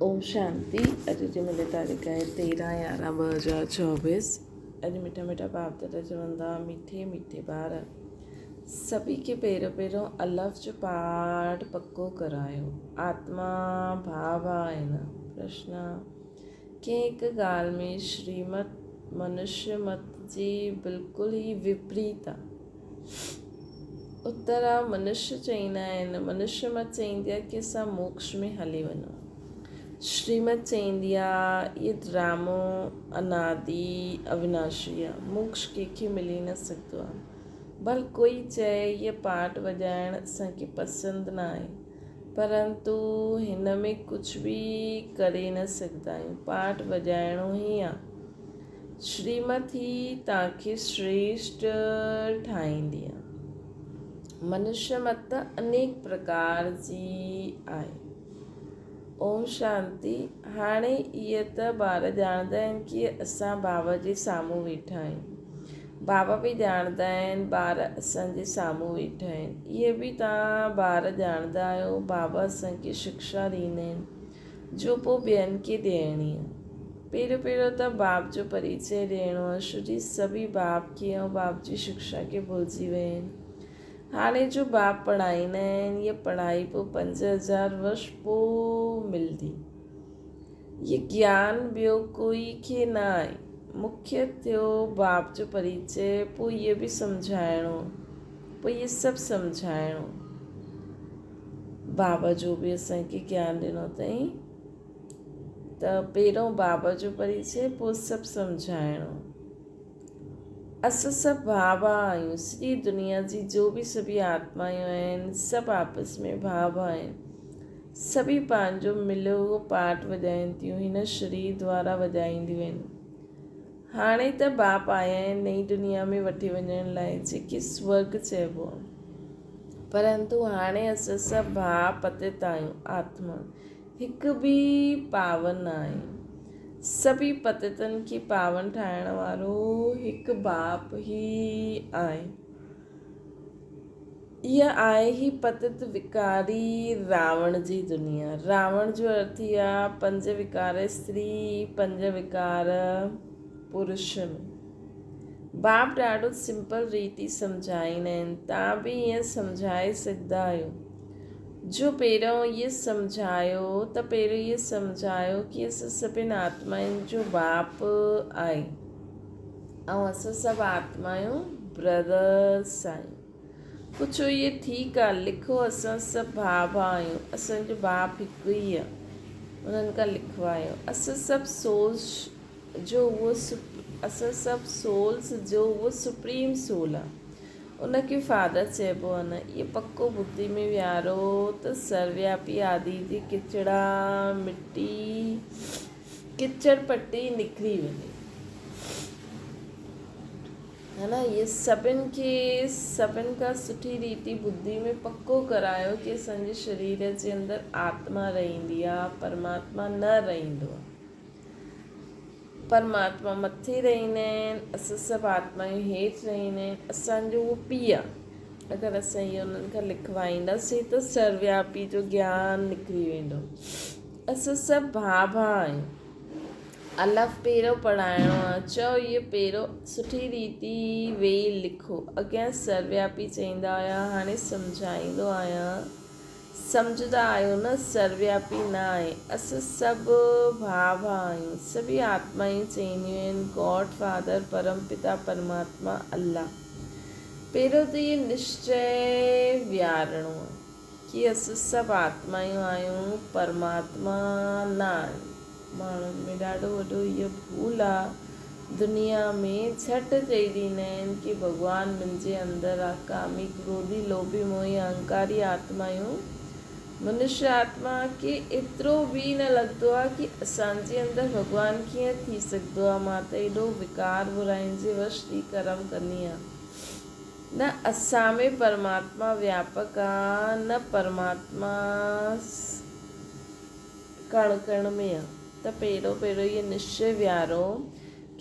اوم شانتي اڄ جي ملي تاريخ آهي 13 11 2024 اڄ مٺا مٺا باپ دادا چوندا مٺي مٺي ٻار سڀي کي پهريون پهريون الف جو پاٺ پڪو ڪرايو آتما ڀاء ڀاء آهن پرشن ڪنهن هڪ ڳالهه ۾ شريمت منشيه مت جي بلڪل ئي وپريت آ. اتر آ منشيه چئيندا آهن، منشيه مت چئيندي آ ڪي اسان موڪش ۾ هلي وڃون. شريمت چئيندي آ اهي ڊرامو انادي اوناشي آ، موڪش ڪنهن کي ملي نه سگهندو آ. ڀل ڪوئي چئي اهي پارٽ وڄائڻ اسان کي پسند نه آهي. پرنتو هن ۾ ڪجهه به ڪري نه سگهندا آهيون. پاٺ وڄائڻو ئي آ. شريمت ئي توهان کي شريشٽ ٺاهيندي آ. منشيه مت ته انيڪ پرڪار جي آهي. اوم شانتي. هاڻي اهي ته ٻار ڄاڻندا آهن ڪي اسان بابا جي سامهون ويٺا آهيون. بابا به ڄاڻندا آهن ٻار اسان جي سامهون ويٺا آهن. اهي به توهان ٻار ڄاڻندا آهيو بابا اسان کي شڪشا ڏيندا آهن جو پوء ٻين کي ڏيڻي آهي. پهريون پهريون ته باپ جو پريچيه ڏيڻو آهي ڇو جي سڀئي باپ کي ۽ باپ جي شڪشا کي ڀلجي ويا آهن. هاڻي جو باپ پڙهائيندا آهن، هيء پڙهائي پوء 5000 ورش پوء ملندي. هيء گيان ٻيو ڪوئي کي نه آهي. مکيه ٿيو باپ جو پريچيه، پوء هيء به سمجهائڻو، پوء هيء سڀ سمجهائڻو. بابا جو به اسان کي گيان ڏنو اٿائين ته پهريون بابا جو پريچيه، پوء سڀ سمجهائڻو. اسان سڀ ڀاء ڀاء آهيون. سڄي دنيا جي جو به سڀئي آتمايون آهن، سڀ آپس ۾ ڀاء ڀاء آهن. سڀئي پنهنجو مليو هئو پارٽ وڄائين ٿيون، هن شرير دوارا وڄائينديون آهن. هاڻي ته باپ آيا آهن نئين دنيا ۾ وٺي وڃڻ لاء، جيڪي سورڳ چئبو آهي. پرنتو هاڻي اسان سڀ ڀاء پتيت آهيون، آتما. هڪ به پاون نه آهي. سڀئي پتيتن کي پاون ٺاهڻ وارو هڪ باپ ئي آهي. اها آهي هي پتيت وڪاري راوڻ جي دنيا. راوڻ جو ارٿ ئي آهي پنج وڪار استري، پنج وڪار پرش ۾. باپ ڏاڍو سمپل ريتي سمجهائيندا آهن. توهان به ائين سمجهائي سگهندا آهيو. جو پهريون اهي سمجهايو ته پهريون اهي سمجهايو ڪي اسان سڀن آتمائن جو باپ آهي ۽ اسان سڀ آتمايون برادرس آهيون. پڇو اهي ٺيڪ آ لکو اسان سڀ ڀاء ڀاء آهيون اسان جو باپ هڪ ئي آ انهن کان لکوايو اسان سڀ سولز جو اهو اسان سڀ سولز جو اهو سپريم سول آ. ان کي فادر چئبو آ نه. اهي پڪو ٻڌي ۾ ويهارو ته سروياپي آدي جي ڪچڙا مٽي ڪچڙ پٽي نڪري وڃي. ها نه اهي سڀن کي سڀن کان سٺي ريتي ٻڌي ۾ پڪو ڪرايو ڪي اسان جي شرير جي اندر آتما رهندي آ پرماتما نه رهندو آ. پرماتما مٿي رهندا آهن، اسان سڀ آتمائون هيٺ رهندا آهن، اسان جو اهو پيء آهي. اگر اسان اهو انهن کان لکوائينداسين ته سروياپي جو گيان نڪري ويندو. اسان سڀ ڀاء ڀاء آهيون. الف پهريون پڙهائڻو آهي، چئو اهو پهريون سٺي ريتي ويهي لکو. اڳيان سروياپي چئيندا هيا، هاڻي سمجهائيندو آهيان. سمجهندا آهيو نه سروياپي نه آهي. اسان سڀ ڀاء ڀاء آهيون. سڀئي آتمائون چئينديون آهن گاڊ فادر، پرم پتا پرماتما، الله. پهريون ته اهو نشچي ويهارڻو آهي ڪي اسان سڀ آتمائون آهيون پرماتما نه آهيون. ماڻهن ۾ ڏاڍو وڏو اهو ڀول آ. دنيا ۾ جهٽ چئي ڏيندا آهن ڪي ڀڳوان منهنجي اندر آ. ڪامي، ڪروڌي، لوڀي، موهي، اهنڪاري آتمايون منشي آتما کي ايترو به نه لڳندو آ ڪي اسان جي اندر ڀڳوان ڪيئن ٿي سگهندو آ مان ته ايڏو وڪار براين جي وش ٿي ڪرم ڪندي آ. نه اسان ۾ پرماتما وياپڪ آ نه پرماتما ڪڻ ڪڻ ۾ آ ته پهريون پهريون اهو نشچي ويهارو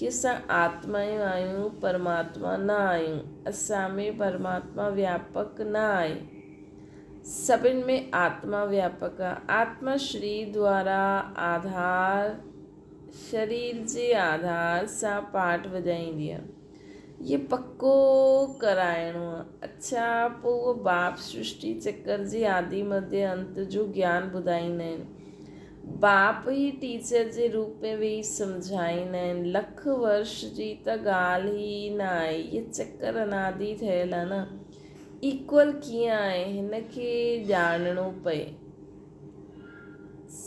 ڪي اسان آتمايون آهيون پرماتما نه آهيون، اسان ۾ پرماتما وياپڪ نه آهي. سڀن ۾ آتما وياپڪ آ. آتما شرير دوارا آڌار، شرير جي آڌار سان پاٺ وڄائيندي آ. هي پڪو ڪرائڻو آ. اڇا پوء اهو باپ سرشٽي چڪر جي آدي مڌيه انت جو گيان ٻڌائيندا آهن. باپ ئي ٽيچر جي روپ ۾ ويهي سمجهائيندا آهن. لک ورش جي ته ڳالهه ئي نه آهي. هي چڪر انادي ٺهيل آ نه. ايڪول ڪيئن آهي هن کي ڄاڻڻو پئي.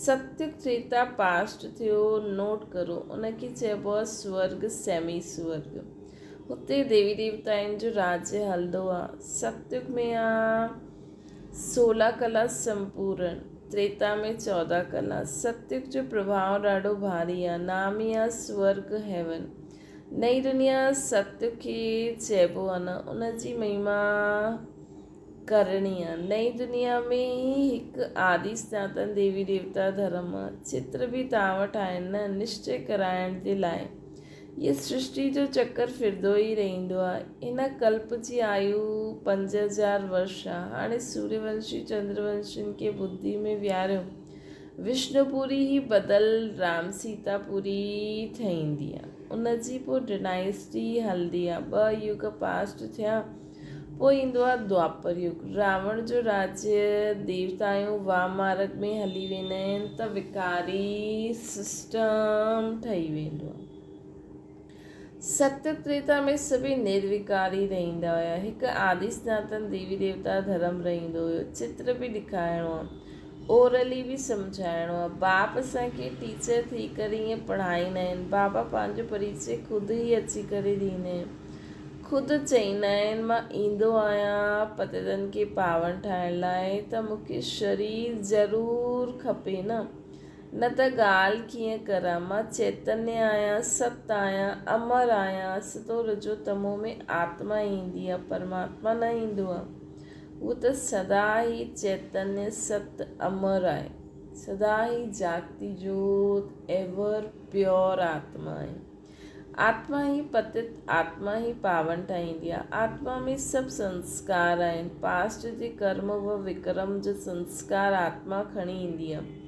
ستيگ تريتا پاسٽ ٿيو نوٽ ڪرو ان کي چئبو آهي سورگ سيمي سورگ هتي ديوي ديوتائن جو راجيه هلندو آهي ستيگ ۾ آ سولا ڪلا سمپورن تريتا ۾ چودا ڪلا ستيگ جو پرڀاء ڏاڍو ڀاري آ نام ئي آ سورگ هيون نئين دنيا ستيگ کي چئبو آ نه ان جي مهما ڪرڻي آ. نئين دنيا ۾ ئي هڪ آدي سناتن ديوي ديوتا ڌرم آ. چتر به توهان وٽ آهن نه نشچي ڪرائڻ جي لاء. هيء سرشٽي جو چڪر ڦرندو ئي رهندو آ. هن ڪلپ جي آيو 5000 ورش آ. هاڻي سوريه ونشي چندر ونشين کي ٻڌي ۾ ويهاريو. وشنو پوري هي بدل رام سيتا پوري ٺهيندي آ. ان جي پوء ڊنائسٽي هلندي آ. ٻه يگ پاسٽ ٿيا. پوء ايندو آهي دوآپر يگ. راوڻ جو راجيه، ديوتايون وام مارڳ ۾ هلي ويندا آهن ته وڪاري سسٽم ٺهي ويندو آهي. ستيگ تريتا ۾ سڀئي نروڪاري رهندا هيا. هڪ آدي سناتن ديوي ديوتا ڌرم رهندو هيو. چتر به ڏيکارڻو آهي. اورلي به سمجهائڻو آهي. باپ اسان کي ٽيچر ٿي ڪري ائين پڙهائيندا آهن. بابا پنهنجو پريچي خود ئي اچي ڪري ڏيندا آهن. خود چئيندا آهن مان ايندو آهيان پتيتن کي پاون ٺاهڻ لاء ته مون کي شرير ضرور کپي نه، نه ته ڳالهه ڪيئن ڪران، مان چيتنيه آهيان، ست آهيان، امر آهيان، ستو رجو تمو ۾ آتما ايندي آهي، پرماتما نه ايندو آهي، هو ته سدا ئي چيتنيه ست امر آهي، سدا ئي جاڳتي جوت ايور پيور آتما آهي. آتما ئي پتت، آتما ئي پاون ٺاهيندي آهي. آتما ۾ سڀ سنسڪار آهن. پاسٽ جي ڪرم و وڪرم جو سنسڪار آتما کڻي ايندي آهي.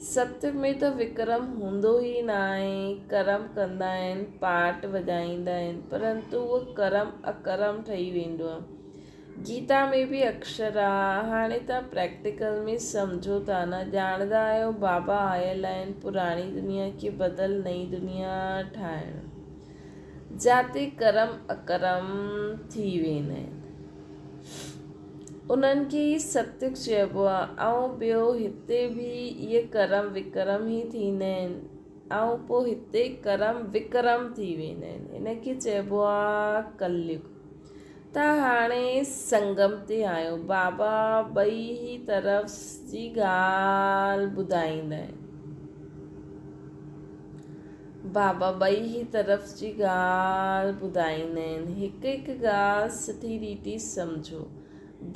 ستيگ ۾ ته وڪرم هوندو ئي نه آهي. ڪرم ڪندا آهن، پاٽ وڄائيندا آهن، پرنتو اهو ڪرم اڪرم ٺهي ويندو آهي. گيتا ۾ به اڪشر آ، هاڻي توهان پريڪٽيڪل ۾ سمجهو ٿا نه، ڄاڻندا آهيو بابا آيل آهن پراڻي دنيا کي بدل نئين دنيا ٺاهڻ، جاتي ڪرم اڪرم ٿي ويندا آهن. انهن کي ئي ستيگ چئبو آ ۽ ٻيو هتي به اهي ڪرم وڪرم ئي ٿيندا آهن ۽ پوء هتي ڪرم وڪرم ٿي ويندا آهن، هن کي چئبو آ ڪليگ. ته هاڻي سنگم تي آيو. بابا ٻئي ئي طرف جي ڳالهه ٻڌائيندا آهن. بابا ٻئي ئي طرف جي ڳالهه ٻڌائيندا آهن. هڪ هڪ ڳالهه سٺي ريتي سمجهو.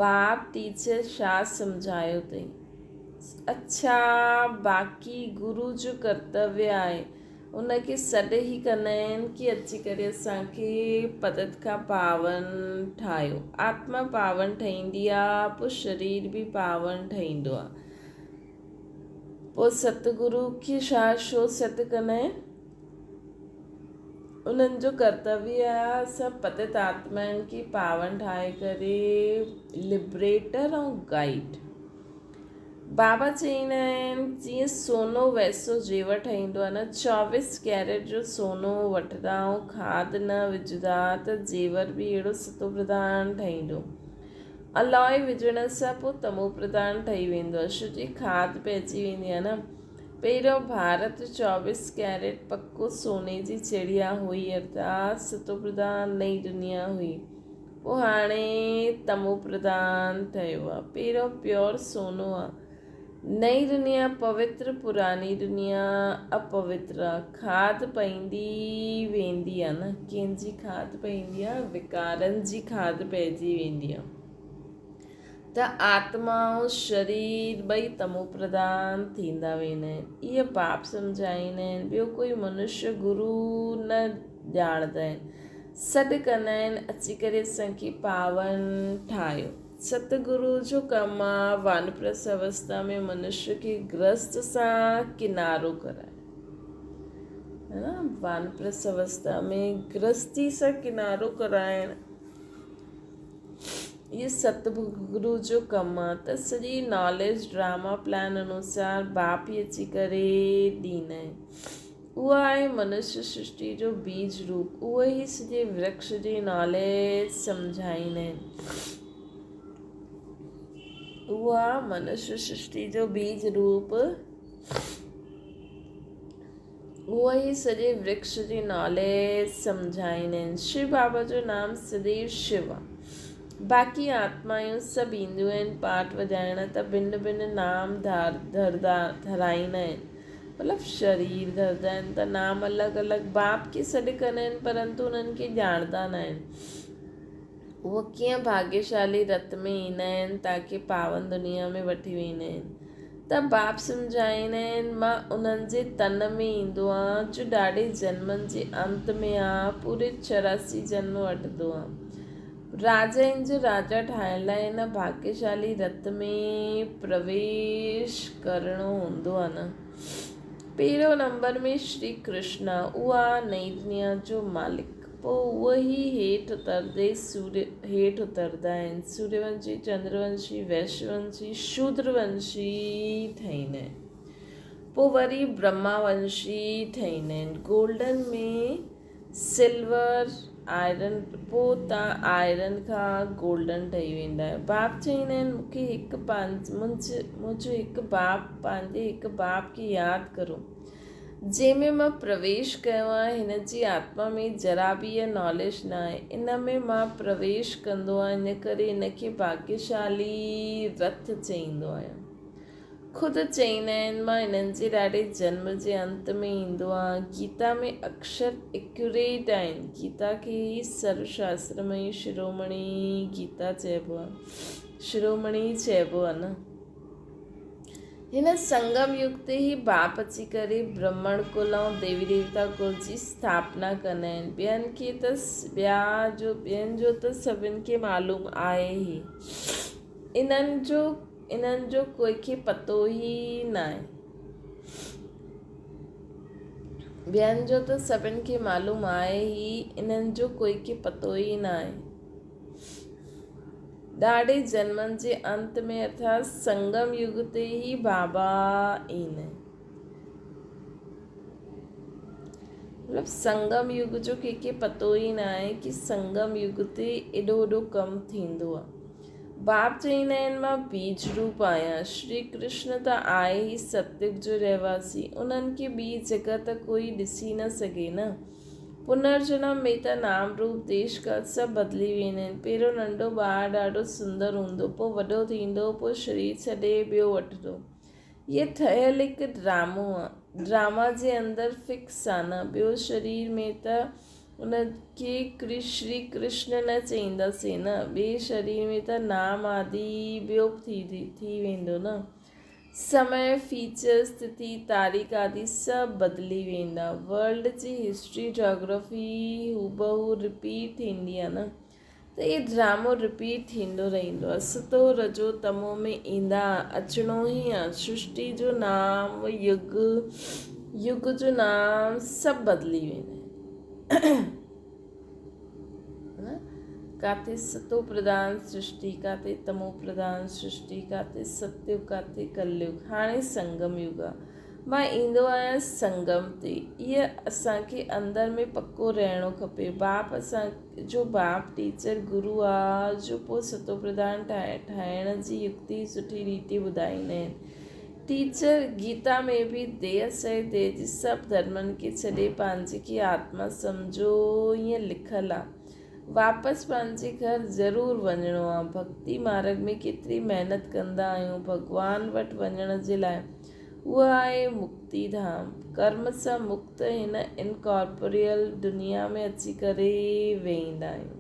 باپ ٽيچر ڇا سمجهايو اٿئي؟ اڇا باقي گرو جو ڪرتويه آهي. ان کي سڏ ئي ڪندا آهن ڪي اچي ڪري اسان کي پتت کان پاون ٺاهيو. آتما پاون ٺهيندي آ پوء شرير به پاون ٺهيندو آ. پوء ستگرو کي ڇا ڇو سڏ ڪندا آهن؟ انهن جو ڪرتويه آ اسان پتت آتمائن کي پاون ٺاهي ڪري لبريٽر ۽ گائيڊ. بابا چئيندا آهن جيئن سونو ويسو زيور ٺهيندو آهي نه چوويس ڪيرٽ جو سونو وٺندا ۽ کاڌ نه وجهندا ته زيور به اهڙو ستو پرڌان ٺهيندو. الائي وجهڻ سان پوء تمو پرڌان ٺهي ويندو آهي ڇو جي کاڌ پئجي ويندي آهي نه. پهريون ڀارت چوويس ڪيرٽ پڪو سوني جي چڙيا هئي ارٿات ستو پرڌان نئين دنيا هئي. پوء هاڻي تمو پرڌان ٺهيو آ. پهريون پيور سونو آ. نئين دنيا پوتر پراڻي دنيا اپوتر آ. کاڌ پئيندي ويندي آ نه. ڪنهن جي کاڌ پئيندي آ؟ وڪارن جي کاڌ پئجي ويندي آ. ته آتما ۽ شرير ٻئي تمو پرڌان ٿيندا ويندا آهن. اهي باپ سمجهائيندا آهن. ٻيو ڪوئي منشيه گرو نه ڄاڻندا آهن. سڏ ڪندا آهن، اچي ڪري اسان کي پاون ٺاهيو. ستگرو جو ڪم آ وانپرسٿ اوستا ۾ منشيه کي گرهست سان ڪنارو ڪرائڻ. ها نه، وانپرسٿ اوستا ۾ گرهستي سان ڪنارو ڪرائڻ اهو ستگرو جو ڪم آ ته سڄي ناليج ڊراما پلان انوسار باپ ئي اچي ڪري ڏيندا آهن. اهو آهي منشيه سرشٽي جو بيج روپ. اهي ئي سڄي ورڪش جي ناليج سمجهائيندا آهن. اهو آهي منشيه سرشٽي جو بيج روپ. اهو ئي سڄي ورڪش جي ناليج سمجهائيندا آهن. شو بابا جو نام سديو شو آهي. باقي آتمائون سڀ اينديون آهن پاٺ وڄائڻ ته ڀن ڀن نام ڌرائيندا آهن. مطلب شرير ڌردا آهن ته نام الڳ الڳ باپ کي سڏ ڪندا آهن پرنتو انهن کي ڄاڻندا نه آهن. اهي ڪيئن ڀاڳيشالي رت ۾ ايندا آهن تاڪي پاون دنيا ۾ وٺي ويندا آهن ته باپ سمجهائيندا آهن مان انهن جي تن ۾ ايندو آهيان جو ڏاڍي جنمن جي انت ۾ آهيان پوري 84 جنم وٺندو آهيان. راجائن جو راجا ٺاهڻ لاء هن ڀاڳيشالي رت ۾ پرويش ڪرڻو هوندو آهي نه. پهريون نمبر ۾ شري ڪرشن اها نئين دنيا جو مالڪ. پوء اهي ئي هيٺ اترندي سوريه هيٺ اترندا آهن. سوريه ونشي، چندر ونشي، ويشيه ونشي، شودر ونشي ٺهيندا آهن. پوء وري برهما ونشي ٺهيندا آهن. گولڊن ۾ سلور، آئرن، پوء تان آئرن کان گولڊن ٺهي ويندا آهيو. باپ چئيندا آهن مون کي هڪ منهنجو هڪ باپ پنهنجي هڪ باپ کي ياد ڪرو جنهن ۾ مان پرويش ڪيو آهي هن جي آتما ۾ ذرا به اها ناليج نه آهي ان ۾ مان پرويش ڪندو آهيان ان ڪري ان کي ڀاڳيشالي رٿ چئيندو آهيان. خود چئيندا آهن مان انهن جي ڏاڍي جنم جي انت ۾ ايندو آهيان. گيتا ۾ اڪشر ايڪيوريٽ آهن. گيتا کي ئي سرو شاسترمئي شرومڻي گيتا چئبو آهي. شرومڻي چئبو آهي نه. هن سنگم يگ تي ئي باپ اچي ڪري برهمڻ ڪل ۽ ديوي ديوتا ڪل جي اسٿاپنا ڪندا آهن. ٻين کي ته ٻيا جو ٻين جو ته سڀن کي معلوم آهي ئي. انهن جو انهن جو ڪوئي کي پتو ئي ناهي. ٻين جو ته سڀن کي معلوم آهي ئي، انهن جو ڪوئي کي پتو ئي ناهي. ڏاڍي جنمن جي انت ۾ ارٿات سنگم يگ تي ئي بابا ايندا. مطلب سنگم يگ جو ڪنهن کي پتو ئي ناهي ڪي سنگم يگ تي ايڏو وڏو ڪم ٿيندو آهي. باپ چئيندا آهن مان بيج روپ آهيان. شري ڪرشن ته آهي ئي ستيگ جو رهواسي. انهن کي ٻي جڳهه ته ڪوئي ڏسي نه سگهي نه. پنرجنم ۾ ته نام روپ ديش ڪال سڀ بدلي ويندا آهن. پهريون ننڍو ٻار ڏاڍو سندر هوندو، پوء وڏو ٿيندو، پوء شرير ڇڏي ٻيو وٺندو. هيء ٺهيل هڪ ڊرامو آ. ڊراما جي اندر فڪس آ نه. ٻيو شرير ۾ ته ان کي شري ڪرشن نه چئينداسين نه. ٻئي شرير ۾ ته نام آدي ٻيو به ٿي ويندو نه. سمي، فيچرز، تٿي، تاريخ آدي سڀ بدلي ويندا. ورلڊ جي هسٽري، جاگرافي هوبهو رپيٽ ٿيندي آ نه. ته اهي ڊرامو رپيٽ ٿيندو رهندو آهي. ستو رجو تمو ۾ ايندا اچڻو ئي آهي. سرشٽي جو نام يگ يگ جو نام سڀ بدلي ويندا آهن. ڪاٿي ستو پرڌان سرشٽي ڪاٿي تمو پرڌان سرشٽي ڪاٿي ستيگ ڪاٿي ڪليگ هاڻي سنگم يگ آهي. مان ايندو آهيان سنگم تي. اهي اسان کي اندر ۾ پڪو رهڻو کپي. باپ اسان جو باپ ٽيچر گرو آ جو پوء ستوپرڌان ٺاهڻ جي يڪتي سٺي ريتي ٻڌائيندا آهن. ٽيچر گيتا ۾ به ديهه سهت ديهه جي سڀ ڌرمن کي ڇڏي پنهنجي کي آتما سمجهو ائين لکيل آ. واپس پنهنجي گهر ضرور وڃڻو آ. ڀڳتي مارڳ ۾ ڪيتري محنت ڪندا آهيون ڀڳوان وٽ وڃڻ جي لاء. اهو آهي مڪتي ڌام. ڪرم سان مڪت هن انڪارپوريل دنيا ۾ اچي ڪري ويهندا آهيون.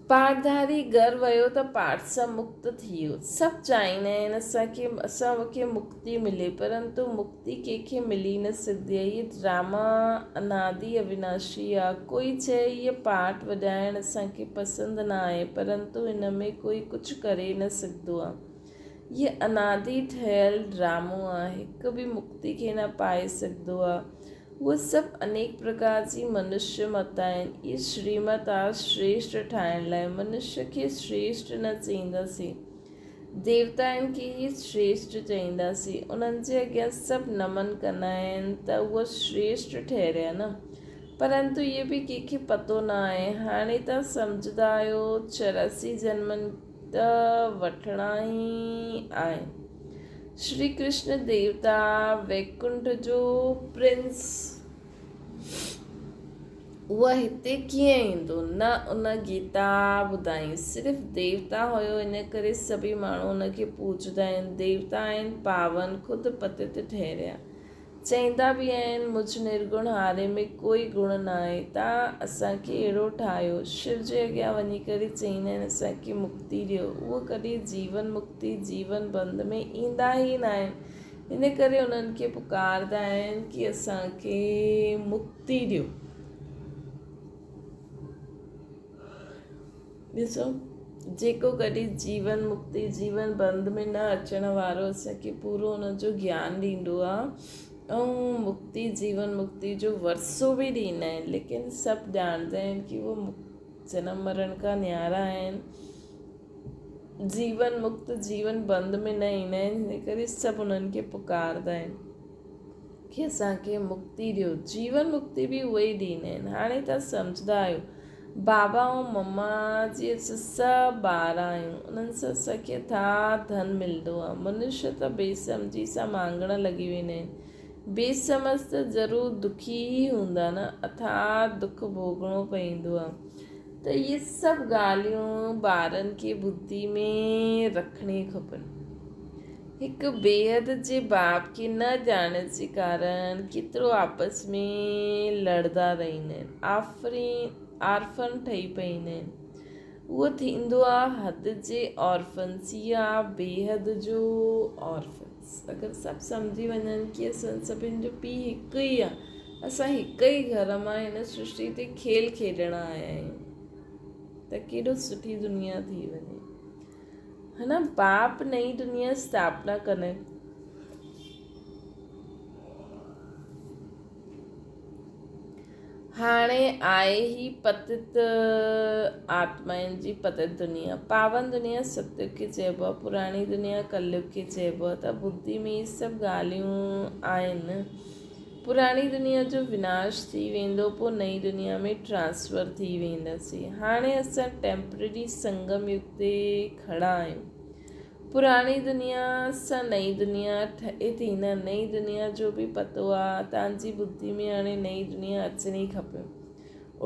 پاٺڌاري گهر ويو ته پاٺ سان مڪت ٿي ويو. سڀ چاهيندا آهن اسان کي اسان کي مڪتي ملي پرنتو مڪتي ڪنهن کي ملي نه سگهندي آهي. هيء ڊراما انادي اويناشي آهي. ڪوئي چئي هيء پاٺ وڄائڻ اسان کي پسند نه آهي پرنتو هن ۾ ڪوئي ڪجهه ڪري نه سگهندو آهي. هيء انادي ٺهيل ڊرامو آهي. هڪ به مڪتي کي نه پائي سگهندو آهي. اهي سڀ انيڪ پرڪار جي منشيه مت آهن. اهي شريمت آ شريشٽ ٺاهڻ لاء. منشيه کي شريشٽ نه چئينداسين. ديوتائن کي ئي شريشٽ چئينداسين. انهن جي اڳيان سڀ نمن ڪندا آهن ته اهي شريشٽ ٺهريا نه. پرنتو اهي به ڪنهن کي پتو نه آهي. هاڻي توهان سمجهندا آهيو 84 جنمن ته وٺڻا ئي آهن. شري ڪرشن ديوتا ويڪنٺ جو پرنس اهو هتي ڪيئن ايندو؟ نه ان گيتا ٻڌائين. صرف ديوتا هيو ان ڪري سڀئي ماڻهو ان کي پوڄندا آهن. ديوتا آهن پاون خود پتت ٺهريا. چئيندا به آهن، مجھ نرگڻ هاري ۾ ڪوئي گڻ ناهي، تان اسان کي اهڙو ٺاهيو. شو جي اڳيان وڃي ڪري چئيندا آهن، اسان کي مڪتي ڏيو. اهو ڪڏهن جيون مڪتي، جيون بنڌ ۾ ايندا ئي ناهن. ان ڪري انهن کي پڪاردا آهن ڪي اسان کي مڪتي ڏيو. ڏسو، جيڪو ڪڏهن جيون مڪتي، جيون بنڌ ۾ نه اچڻ وارو اسان کي پورو ان جو گيان ڏيندو آهي ۽ مڪتي، جيون مڪتي جو ورثو به ڏيندا آهن، ليڪن سڀ ڄاڻندا آهن ڪي اهو جنم مرڻ کان نيارا آهن، جيون مڪت، جيون بنڌ ۾ نه ايندا آهن، ان ڪري سڀ انهن کي پڪارندا آهن ڪي اسان کي مڪتي ڏيو. جيون مڪتي به اهي ئي ڏيندا آهن. هاڻي توهان سمجهندا آهيو. بابا ۽ مما جي اسين سڀ ٻار آهيون. انهن سان اسان کي اٿاهه ڌن ملندو آهي. منشيه ته بي سمجهي سان مانگڻ لڳي ويندا آهن. بي سمجهه ته ضرور دکي ئي هوندا نه. اٿاهه دک ڀوڳڻو پوندو آهي. ته اهي سڀ ڳالهيون ٻارن کي ٻڌي ۾ رکڻي کپن. هڪ بيحد جي باپ کي نه ڄاڻڻ جي ڪارڻ ڪيترو آپس ۾ لڙدا رهندا آهن. آفرين آرفن ٺهي پئيندا آهن. اهو ٿيندو آ حد جي آرفنس يا بيحد جو آرفنس. اگر سڀ سمجهي وڃن ڪي اسان سڀن جو پيء هڪ ئي آ. اسان هڪ ئي گهر مان هن سرشتي تي کيل کيڏڻ آيا آهيون ته ڪيڏو سٺي دنيا ٿي وڃي. هن باپ نئين دنيا اسٿاپنا ڪندي. هاڻي آهي هي پتت آتمائن جي پتت دنيا. پاون دنيا ستيگ کي چئبو آهي، پراڻي دنيا ڪليگ کي چئبو آهي ته ٻڌي ۾ هي سڀ ڳالهيون آهن. پراڻي دنيا جو وناش ٿي ويندو پوء نئين دنيا ۾ ٽرانسفر ٿي وينداسين. هاڻي اسان ٽيمپرري سنگم يگ تي کڙا آهيون. پراڻي دنيا سان نئين دنيا ٺهي ٿي نه، نئين دنيا جو به پتو آ، تان جي ٻڌي ۾ هاڻي نئين دنيا اچڻي کپي.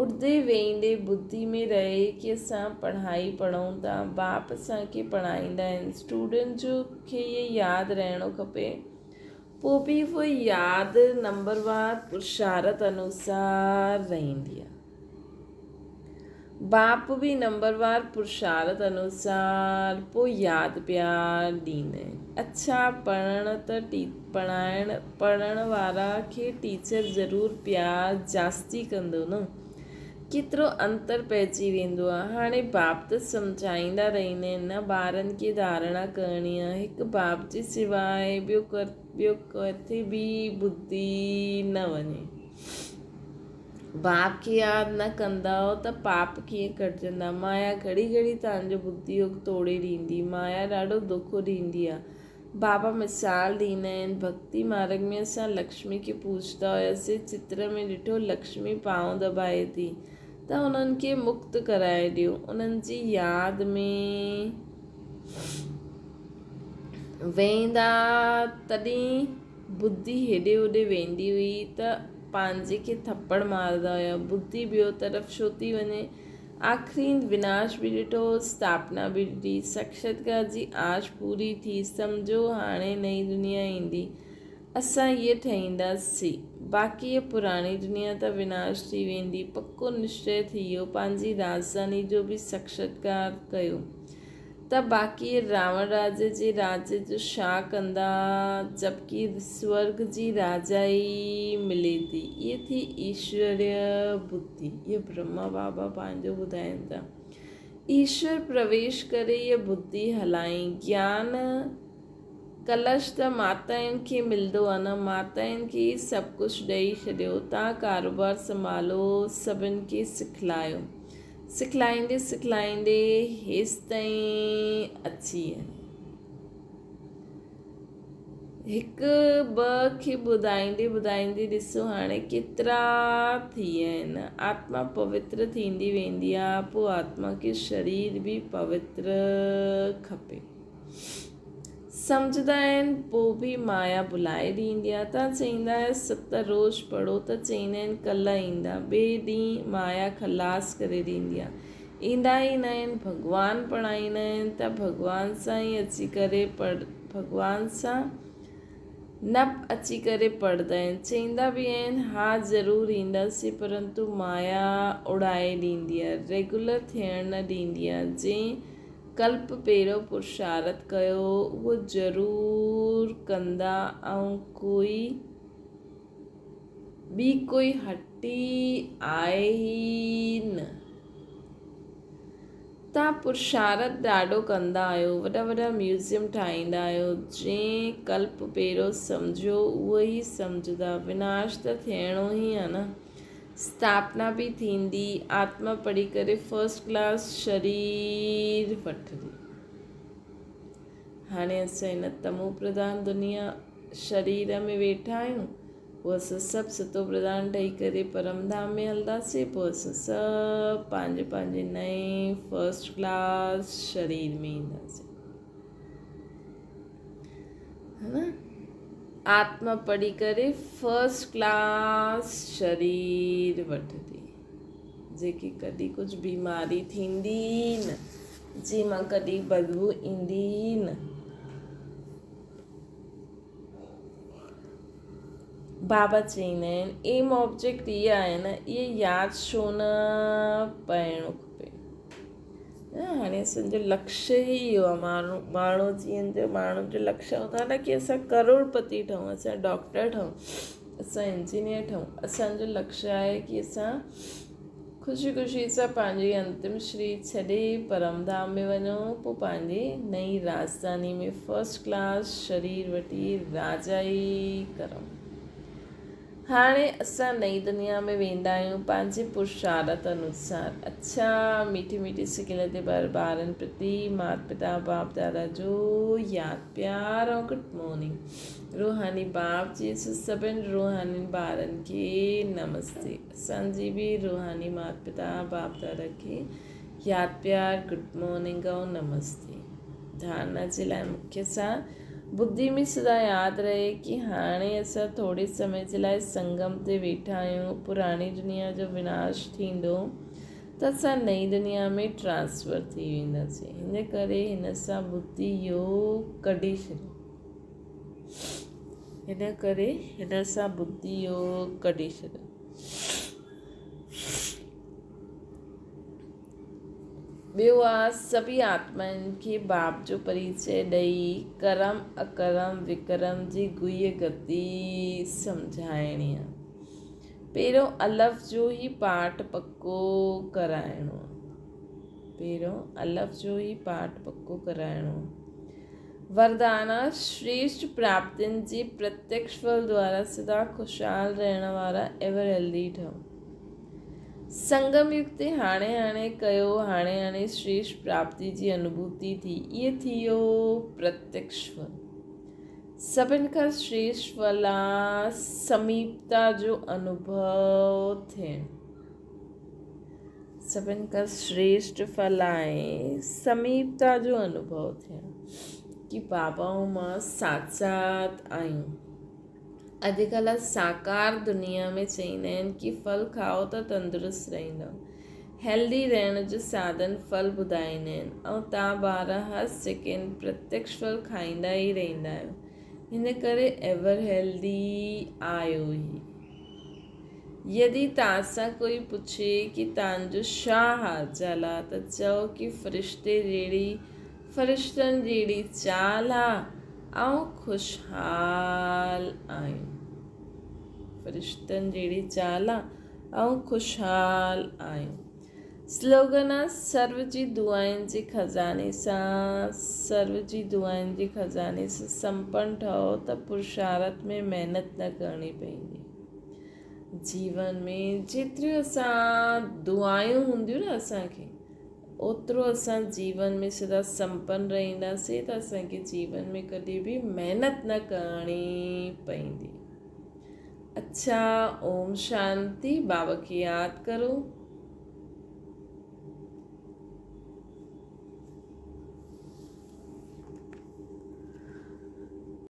اٺندي ويهندي ٻڌي ۾ رهي ڪي اسان پڙهائي پڙهون ٿا، باپ اسان کي پڙهائيندا آهن، اسٽوڊنٽ جو کي اهي ياد رهڻو کپي. پوء به اهو ياد نمبروار پرشارت انوسار رهندي آهي. باپ به نمبروار پرشارت انوسار پوء ياد پيا ڏيندا آهن. اڇا پڙهڻ ته پڙهائڻ پڙهڻ وارا کي ٽيچر ضرور پيار جاستي ڪندو نه. ڪيترو انتر پئجي ويندو آ. هاڻي باپ ته سمجهائيندا رهندا آهن نه ٻارن کي ڌارڻا ڪرڻي آ. هڪ باپ جي سواء ٻيو ٻيو ڪٿي به ٻڌي نه وڃي. باپ کي ياد نه ڪندؤ ته پاپ ڪيئن ڪٽجندا. مايا گهڙي گهڙي توهان جو ٻڌي يوگ توڙي ڏيندي. مايا ڏاڍو دوکو ڏيندي آ. بابا مثال ڏيندا آهن، ڀڳتي مارڳ ۾ اسان لڪشمي کي پوڄندا هياسين، چتر ۾ ڏٺو لڪشمي پانء دٻائي ٿي ته انهن کي مڪت ڪرائي ڏيو، انهن جي ياد ۾ ويهندا تڏهن ٻڌي هيڏي هوڏي ويندي هئي ته پنهنجي کي ٿپڙ مارندا هيا، ٻڌي ٻيو طرف ڇو ٿي وڃي؟ آخرين وناش به ڏٺو، اسٿاپنا به ڏٺي، ساڪشاتڪار جي آش پوري ٿي، سمجهو هاڻي نئين دنيا ايندي. اسان اهي ٺهينداسين. باقي هيء پراڻي دنيا ته وناش ٿي ويندي. پڪو نشچي ٿي ويو. پنهنجي راڄڌاني جو به ساڪشاتڪار ڪيو ته باقي هي راوڻ راجي جي راڄ جو ڇا ڪندا جبڪه سورڳ جي راجائي ملي ٿي. اهي ٿي ايشوريه ٻڌي. اهو برهما بابا پنهنجو ٻڌائين ٿا. ايشور پرويش ڪري اهي ٻڌي هلائين. گيان ڪلش ته ماتائن کي ملندو آ نه. ماتائن کي ئي سڀ ڪجهه ڏئي ڇڏيو. تان ڪاروبار سنڀالو، سڀن کي سکلايو. سکلائيندي سکلائيندي هيستائين اچي آهي. هڪ ٻه کي ٻڌائيندي ٻڌائيندي ڏسو هاڻي ڪيترا ٿي ويا آهن. آتما پوتر ٿيندي ويندي آ، پوء آتما کي شرير به پوتر کپي. سمجهندا آهن پوء به مايا ڀلائي ڏيندي آهي. تان چئيندا آهيو ست روز پڙهو ته چئيندا آهن ڪلهه ايندا. ٻئي ڏينهن مايا خلاص ڪري ڏيندي آهي. ايندا ئي نه آهن. ڀڳوان پڙهائيندا آهن ته ڀڳوان سان ئي اچي ڪري ڀڳوان سان نه اچي ڪري پڙهندا آهن. چئيندا به آهن ها ضرور اينداسين پرنتو مايا اڙائي ڏيندي آهي. ريگولر ٿيڻ نه ڏيندي آهي. جنهن ڪلپ پهريون پرشارٿ ڪيو اهو ضرور ڪندا ۽ ڪوئي ٻي ڪوئي هٽي آهي ئي نه. توهان پرشارٿ ڏاڍو ڪندا آهيو، وڏا وڏا ميوزيم ٺاهيندا آهيو، جنهن ڪلپ پهريون سمجهيو اهو ئي سمجهندا، وناش ته ٿيڻو ئي آهي نه. اسٿاپنا به ٿيندي، آتما پڙهي ڪري فرسٽ ڪلاس شرير وٺندي. هاڻي اسان هن تمو پرڌان دنيا شرير ۾ ويٺا آهيون، پوء اسان سڀ ستو پرڌان ٺهي ڪري پرم ڌام ۾ هلنداسين، پوء اسان سڀ پنهنجي پنهنجي نئين فرسٽ ڪلاس شرير ۾ اينداسين. ها نه آتما پڙهي ڪري فرسٽ ڪلاس شرير وٺندي جيڪي ڪڏهن ڪجهه بيماري ٿيندي ئي نه جنهن مان ڪڏهن بدبو ايندي ئي نه. بابا چئيندا آهن ايم آبجيڪٽ اها آهي نه اهي ياد ڇو نه پئڻو کپي. هاڻي اسان جو لڪشيه ئي اهو آهي ماڻهو ماڻهو جيئن جو ماڻهن جو لڪشيه هوندو آهي نه ڪي اسان ڪروڙپتي ٺهون اسان ڊاڪٽر ٺهون اسان انجنيئر ٺهون اسانجو لڪشيه آهي ڪي اسان خوشي خوشي سان پنهنجي انتم شرير ڇڏي پرم ڌام ۾ وڃون پوء پنهنجي نئين راڄڌاني ۾ فرسٽ ڪلاس شرير وٺي راجائي ڪرون. هاڻي اسان نئين دنيا ۾ ويندا آهيون پنهنجي پرشارٿ انوسار. اڇا ميٺي ميٺي سڪيل تي بر ٻارن پرتي مات پتا باپ دادا جو ياد پيار ۽ گڊ مارننگ روحاني باپ جي اسان سڀن روحانين ٻارن کي نمستي اسان جي به روحاني مات پتا باپ دادا کي ياد پيار گڊ مارننگ ۽ نمستي ڌارنا جي لاء مکيه سار ٻڌي ۾ سدا ياد رهي ڪي هاڻي اسان ٿوري سمي جي لاء سنگم تي ويٺا آهيون، پراڻي دنيا جو وناش ٿيندو ته اسان نئين دنيا ۾ ٽرانسفر ٿي وينداسين، هن ڪري هن سان ٻڌي يوگ ڪڍي ڇڏيو. هن ڪري هن سان ٻڌي يوگ ڪڍي ڇڏيو. ٻيو آ سڀئي آتمائن کي باپ جو پريچئه ڏئي ڪرم اڪرم وڪرم جي گهي گتي سمجهائڻي آ. پهريون الف جو ئي پاٺ پڪو ڪرائڻو آ. پهريون الف جو ئي پاٺ پڪو ڪرائڻو آ. وردان آ شريشٽ پراپتين جي پرتيڪش ڦل دوارا سدا خوشحال رهڻ وارا ايور هيلدي ٺهو. سنگم يگ تي هاڻي هاڻي ڪيو، هاڻي هاڻي شريش پراپتي جي انوڀوتي ٿي، اهي ٿي ويو پرتيڪش ڦل. سڀن کان شريش ڦل آ سميپتا جو انوڀو ٿيڻ. سڀن کان شريشٽ ڦل آهي سميپتا جو انوڀو ٿيڻ، ڪي بابا ۽ مان ساٿ ساٿ آهيون. اڄڪلهه ساڪار دنيا ۾ چئيندا آهن ڪي ڦل کائو ته تندرست رهندؤ. هيلدي رهڻ جو ساڌن ڦل ٻڌائيندا آهن ۽ تان ٻار هر سيڪنڊ پرتيڪش ڦل کائيندا ئي رهندا آهيو. هن ڪري ايور هيلدي آهيو ئي. يدي توهان سان ڪوئي پڇي ڪي توهان جو ڇا حال چال آ ته چئو ڪي فرشتي جهڙي فرشتن جهڙي چال آ آئون خوشحال آهيون. فرشتن جهڙي چال آ آئون خوشحال آهيون. سلوگن آ سرو جي دعائن جي خزاني سان سرو جي دعائن جي خزاني سان سمپن ٺهو ته پرشارٿ ۾ محنت نه ڪرڻي پوندي. جيون ۾ جيتريون اسان دعايون هونديون نه اسان کي اوترو اسان جيون ۾ سدا سمپن رهنداسين ته اسان کي جيون ۾ ڪڏهن به محنت نه ڪرڻي پوندي. اڇا اوم شانتي بابا کي ياد ڪرو.